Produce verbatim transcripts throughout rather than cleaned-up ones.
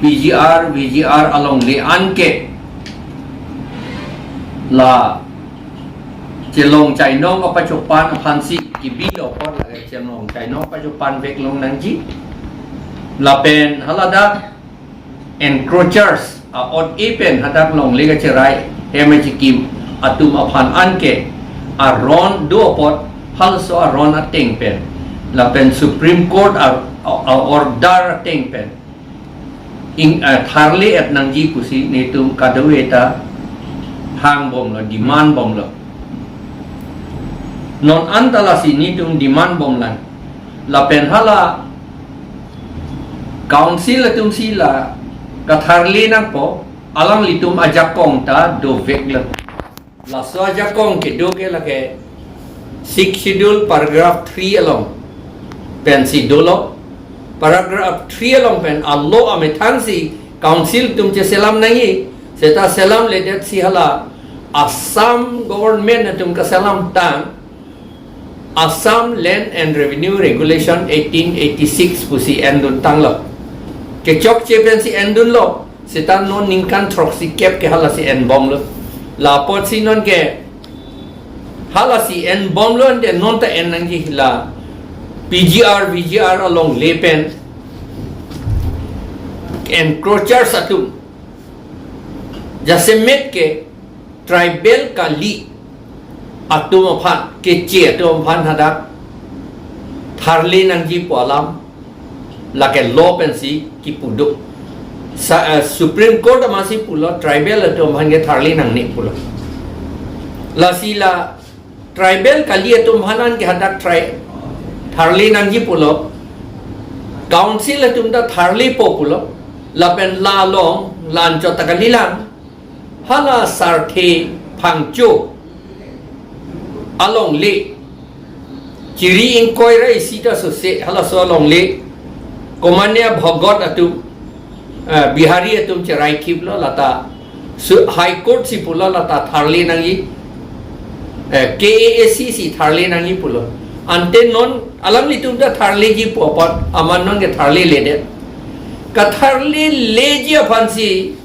P G R, V G R alongle anke la chelong chainong kapachopan aphansi kibi do apot lake chelong chainong pachopan vek long nangji. Lapen haladak encroachers a-ot-e pen hadak longle kacherai hem achikim atum aphan anke aron do apot, halaso aron ateng pen lapen Supreme Court a, a, a-order ateng pen ing, eh, tharle-et nangji pusi netum kadokave ta hang bomlo, demand bomlo. Non anta lasi netum demand bomlang. Lapen hala council atumsi la katharle nangpo, alanglitum ajakong ta doveklo. Laso ajakong kedo ke lake Sixth Schedule paragraph three along pensi dolo. Paragraph three along pen a-law amethangsi council atum cheselam nangji, seta selamledetsi hala Assam government atum kaselam tang Assam Land and Revenue Regulation eighteen eighty-six pusi endun tanglo. Kechokche pensi endunlo, seta non ningkan throksi kep ke halasi enbomlo. La apotsi nonke halasi enbomlo, ante non ta en nangji la P G R, V G R alongle pen encroachers atum jasemet ke tribal kali atum aphan, Keche atum aphan hadak tharle nangji pu alam lake law pensi kipu do. Sa, eh, Supreme Court amatsi pulo, tribal atum aphan ke tharle nangne pulo. Lasi la tribal kali atum aphan anke hadak tri-, tharle nangji pulo. Council atum ta tharlepo pulo. Lapen la along, la anchot ta kalilang. Hala Sarthe Phangcho alongle, Chiri ingkoi ra isi ta sose halaso alongle, Komania Bhogot atum, eh, Bihari atum cherai kiplo, lata su-, High Court si pulo lata tharle nangji, eh, K A A C si tharle nangji pulo. Ante non alanglitum ta tharleji pu apot amat nonke tharleledet. Katharleleji aphansi,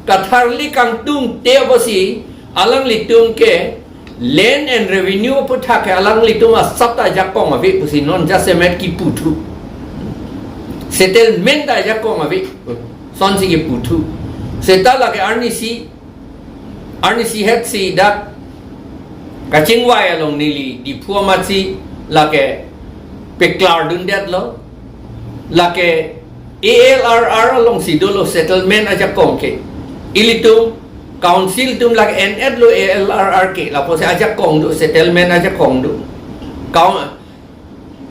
katharle kangtungte apotsi alanglitum ke Land and Revenue aputhak ke alanglitum asap ta ajakong ave pusi non jasemet kiputhu. Settlement ta ajakong ave, sonsi kiputhu. Seta lake arnisi, arnisi hetsi dak kachingvai along neli Diphu amatsi lake peklardundetlo. Lake A L R R alongsi dolo settlement ajakong ke. Ilitum council atum lake en-etlo A L R R ke, lapusi ajakong do, settlement ajakong do. Kau-,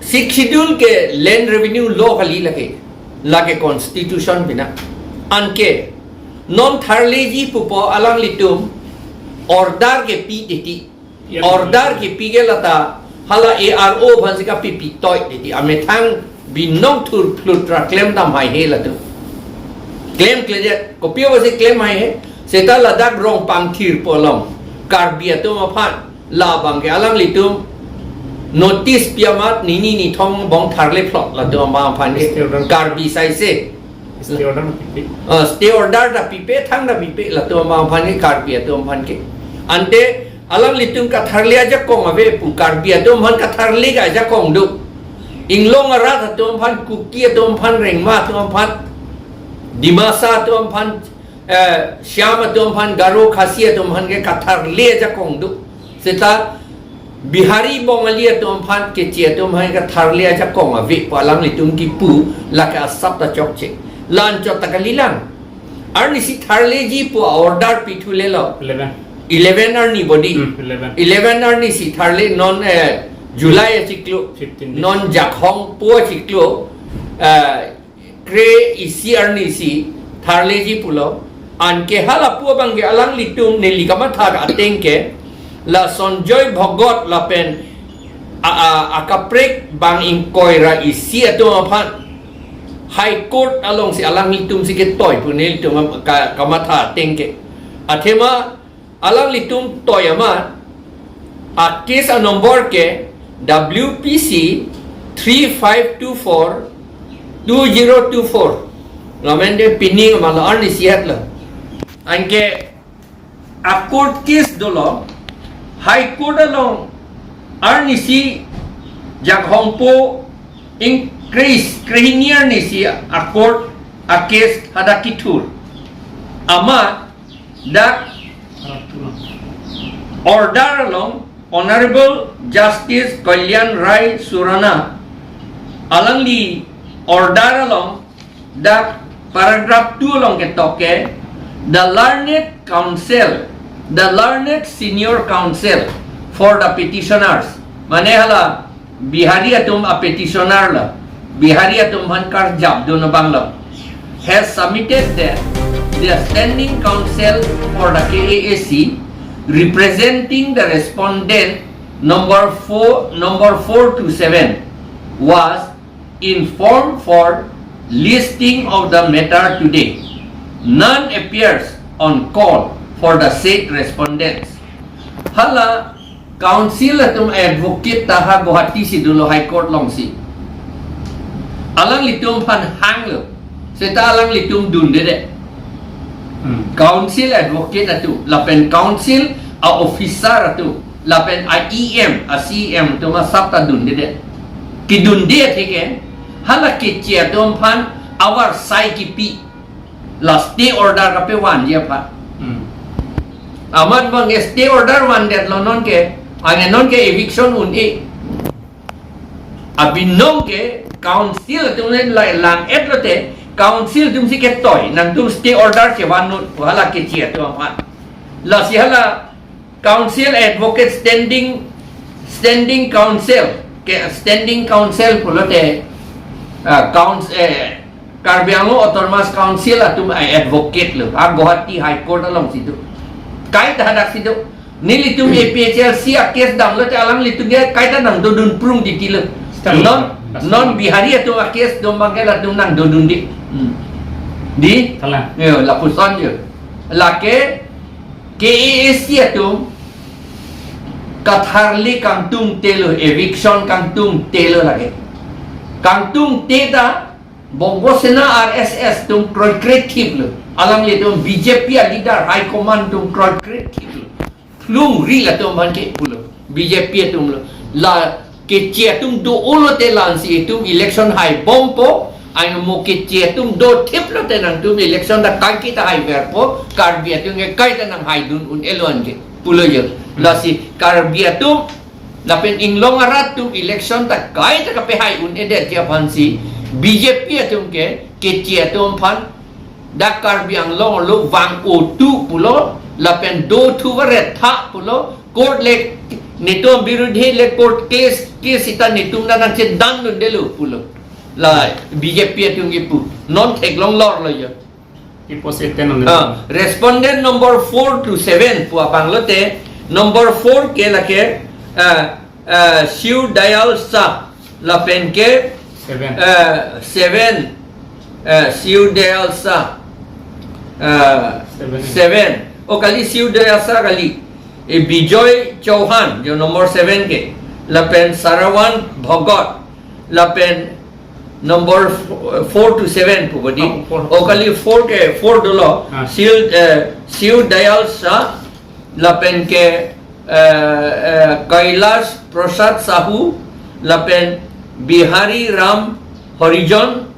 Sixth Schedule ke land revenue law kali lake, lake constitution pina. Anke non tharleji pupo alanglitum order kepi titi. Order kepi ke lata hala A R O aphansi kapipi toi titi, amethang binong thur phlut ra klem dam haihe latum. Klemkledet, kopi apotsi klem haihe? Seta ladak Rongpangthir pu along Karbi atum aphan labang ke alanglitum notice pi amat nini nithom bong tharle phlot latum abang aphan ke. Stay order. Karbi saise. Stay order pipe. Ah, stay order ta pipe, thang ta pipe, latum abang aphan ke, Karbi atum aphan ke. Ante alanglitum katharle ajakong ave pu, Karbi atum aphan katharle ke ajakong do. Inglong arat atum aphan, Kuki atum aphan, Rengma atum aphan, Dimasa atum aphan, eh, Shyam atum aphan, Garo Khasi atum aphan ke katharle ajakong do. Seta Bihari Bongali atum aphan, Keche atum aphan katharle ajakong ave pu alanglitum kipu, lake asap ta chokche. La anchot ta kalilang. Arnisi tharleji pu order pithulelo. Eleven. Eleven arni bodi. Hmm, eleven. Eleven arnisi tharle non, eh, July achiklo. Fifteen days. Non Jakhong po achiklo. Eh, kre isi arnisi tharleji pulo. Anke hala pu abang ke alanglitum neli kamatha ateng ke la Sanjoy Bhogot lapen a, a, akaprek bang ingkoi ra isi atum aphan High Court alongsi alanglitumsi ketoi pu nelitum ka, kamatha ateng ke. Athema alanglitum toi amat, a case a number ke W P C three five two four two zero two four. Lamente pining ma lo arnisi het lo. Anke a-court case dolo, High Court along arnisi Jakhongpo ingkreis krehini arnisi a-court a-case hadak kethur. Amat dak order along Honorable Justice Kalyan Rai Surana alangli order along dak paragraph two along ketok ke, the learned counsel, the learned senior counsel for the petitioners. Mane hala Bihari atum a-petitioner lo, Bihari atum aphan karjap dun abang lo, has submitted that the standing counsel for the K A A C representing the respondent number four, number four to seven was informed for listing of the matter today. None appears on call for the said respondents. Hala counsel atum advocate ta ha Guwahati si dolo, High Court alongsi. Alanglitum aphan hanglo. Seta alanglitum dundedet. Hmm. Counsel advocate atum, lapen counsel a-officer atum, lapen a-E M, a-C E M atum asap ta dundedet. Kedunde atheke, hala keche atum aphan avarsai kipi, la stay order kapevanji aphan. Hmm. Amat bang stay order vandetlo nonke, anke nonke eviction un-e. Abinong ke counsel atum le la lang-et lote, counsel atum si ketoi, nangtum stay order chevan non, hala keche atum aphan. Lasi hala counsel advocate standing, standing counsel, ke standing counsel pulote, ah, couns-, eh, Karbi Anglong Autonomous Council atum a-advocate lo, ha Guwahati High Court alongsi do. Kaita hadak si do. Nelitum A P H L C a-case damlote alanglitum ke kaita nangdodun prung titi lo. Stop. Non, stop. Non Bihari atum a-case dom abang ke latum nangdodun di. Hmm. Di? Kalang. Yo, lapuson yo. Lake K A A C atum katharli kangtungte lo, eviction kangtungte lo lake. Kangtungte ta Bongo Sena R S S atum kroikre thip lo. Alanglitum B J P a-leader high command atum kroikre thip lo. Lungri latum aphan ke pulo. B J P atum lo. La keche atum do-o lote la-ansi itum election haibompo. Anke mo keche atum do thip lote nangtum election ta kaike ta haiverpo. Karbi atum ke kaita nanghaidun un-e lo anke pulo yo. Lasi Karbi atum lapen inglong arat atum election ta kaita kapehai un-edetji aphansi B J P atum ke keche atum aphan dak Karbi Anglong arlo vang-o tu pulo, lapen do thu varet tha pulo, court le netum birudhe le court case, case sita netum nangchedandunde lo pulo. La B J P atum kipu. Non theklong lor lo yo. Ipo seten on. Ah, respondent number four to seven pu abang lote, number four ke lake, ah, ah, Shiv Dayal Shah, lapen ke, seven. Ah, seven, ah, Shiv Dayal Shah, ah, seven. Seven. Oh, kali Shiv Dayal Shah kali. Eh, Bijoy Chauhan, jo number seven ke. Lapen Saravan Bhagat. Lapen number f-, four to seven pu bodi. Oh, four. Oh, kali four ke, four dolo. Ah. Shiv, eh, Shiv Dayal Shah, lapen ke, eh, eh, Kailash Prasad Sahu, lapen Bihari Ram Harijan,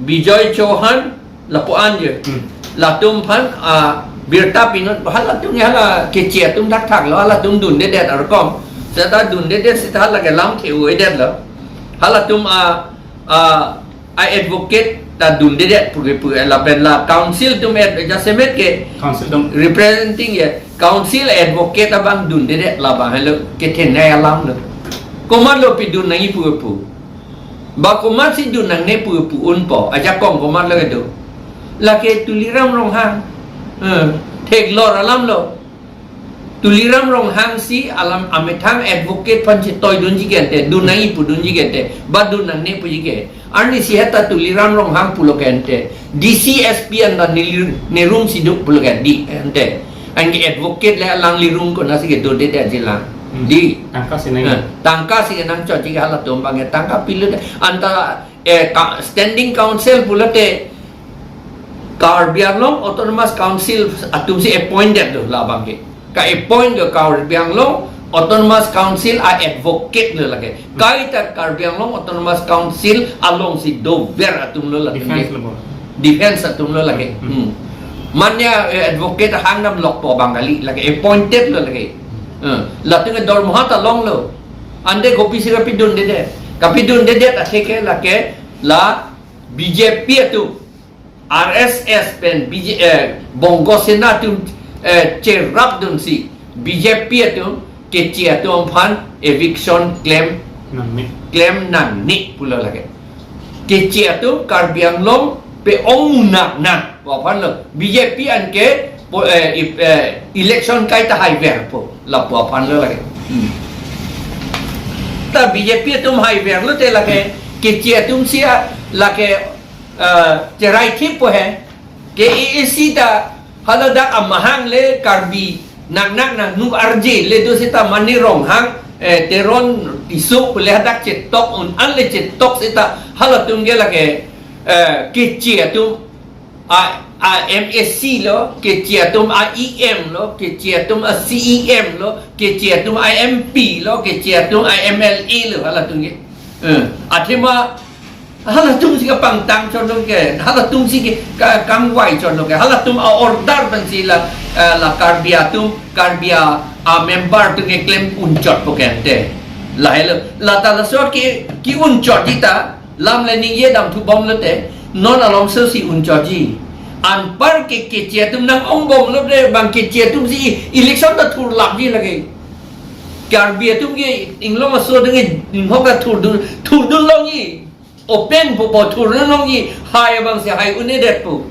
Bijoy Chauhan, lapu-an je. Hmm. Latum aphan, ah, birta pinon, halatum ya hala keche atum thakthak lo, halatum dundedet arkom. Seta dundedet seta hala ke lamthe un-edet lo. Halatum, ah, ah, a-advocate ta dundedet pu ke pu, eh, lapen la council atum et jasemet ke council atum representing ye council advocate abang dundedet labang helo kethenei alam lo. Komat lo pidun nangji pu ke pu. Ba komatsi dun nangne pu ke pu unpo, ajakong komat lo kedo. Lake Tuliram Ronghang. Eh, theklor alam lo. Tuliram Ronghang si alam amethang advocate aphan chetoidunji ke ante, dun nangji pudunji ke ante, ba dun nangne puji ke. Arnisi heta Tuliram Ronghang pulo ke ante, D C S P anta neli-, nerum si do pulo ke di ante. Anke advocate le alanglirum konatsi kedodedet jilang. Hmm. Di. Tangka si nang. Eh, tangka si nangchotji ke halatum abang ke tangka pilo de. Anta, eh, ka-, standing counsel pulote Karbi Anglong Autonomous Council atum si appointed lo labang ke. Ka-appoint ke Karbi Anglong Autonomous Council a-advocate lo lake. Kaita Karbi Anglong Autonomous Council along si dover atum lo lake. Defense lo bo. Defense atum lo lake. Hmm. Hmm. Mane, eh, advocate hang nam lokpo abang kali lake. Appointed lo lake. Hmm. Latum ke dormoha ta longlo. Ante kopisi kapidundedet. Kapidundedet atheke lake la B J P atum, R S S pen B J, eh, Bongo Sena atum, eh, cherapdunsi B J P atum Keche atum aphan eviction klem, nangne. Klem nangne pulo lake. Keche atum Karbi Anglong pe-ong munak nang pu aphan lo. B J P anke po, eh, ip-, eh, election kaita haiver po lapu aphan lo lake. Hmm. Ta B J P atum haiver lote lake Keche atum si a lake, eh, cherai thip po he. K A A C ta haladak amahang le Karbi nangnak nangnu arje le do seta mane Ronghang, eh, Teron Tisso pule hadak chetok un an le chetok seta halatum ke lake, eh, Keche atum a, a M A C lo, Keche atum a E M lo, Keche atum a C E M lo, Keche atum a M P lo, Keche atum a M L A lo, halatum ke. Eh, athema halatum si kapangtang chonlo ke, halatum si ke ka-, kangvai chonlo ke, halatum a-order pensi la, eh, la Karbi atum, Karbi a, a-member atum ke klem unchot po ke ante. Lahelo, lata laso ke, ke-unchotji ta, lam le ningje damthu bom lote, non alongso si unchotji. Anpar ke Keche atum nang-ong bom lote, bang Keche atum si election ta thurlapji lake. Karbi atum ke inglong aso atum ke ninghok ta thurdun, thurdun longji. Open po po thurdun longji. Hai abang si hai un-edet po.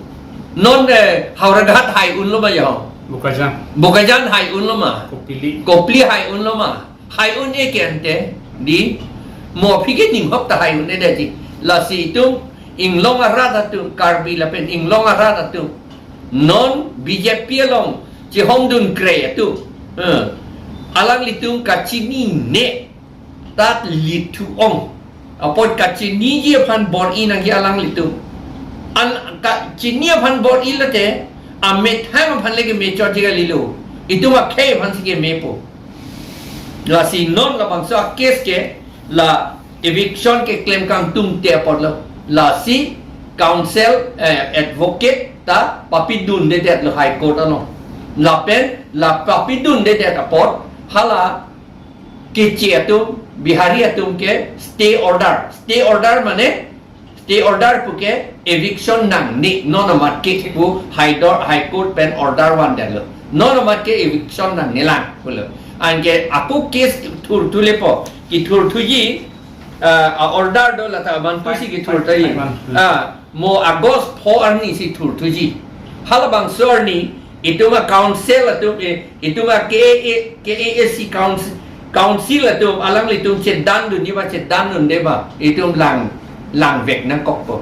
Non, eh, Howraghat hai unlo ma yo. Bokajan. Bokajan hai unlo ma. Kopili. Kopili hai unlo ma. Hai un-e ke ante, dei, mo aphi ke ninghok ta hai un-edetji. Lasi itum inglong arat atum, Karbi lapen inglong arat atum, non B J P along chehongdun kre atum, eh, alanglitum kachinine, tat lithu-ong. Apot kachiniji aphan bor-i nangji alanglitum. An kachini aphan bor-i lote, amethang aphan le keme chotji kalilo. Itum akhei aphan si keme po. Lasi non labangso a-case ke la eviction keklem kangtungte apotlo. Lasi counsel, eh, advocate ta papidundedetlo High Court along. Lapen la papidundedet apot hala Keche atum, Bihari atum ke stay order. Stay order mane, stay order puke eviction nangne, non amat ke pu High Dor-, High Court pen order vandetlo. Non amat ke eviction nangnelang pulo. Anke ako case thurthu lepo, kethurthuji, ah, a-order do lata mantu si kethurthuji. Ah, mo August pho arni si thurthuji. Halabangso arni, itum a-counsel atum, eh, itum a K A, K A A C counsel, counsel atum, alanglitum chedandunji ba, chedandunde ba, itum lang, langvek nangkokpo.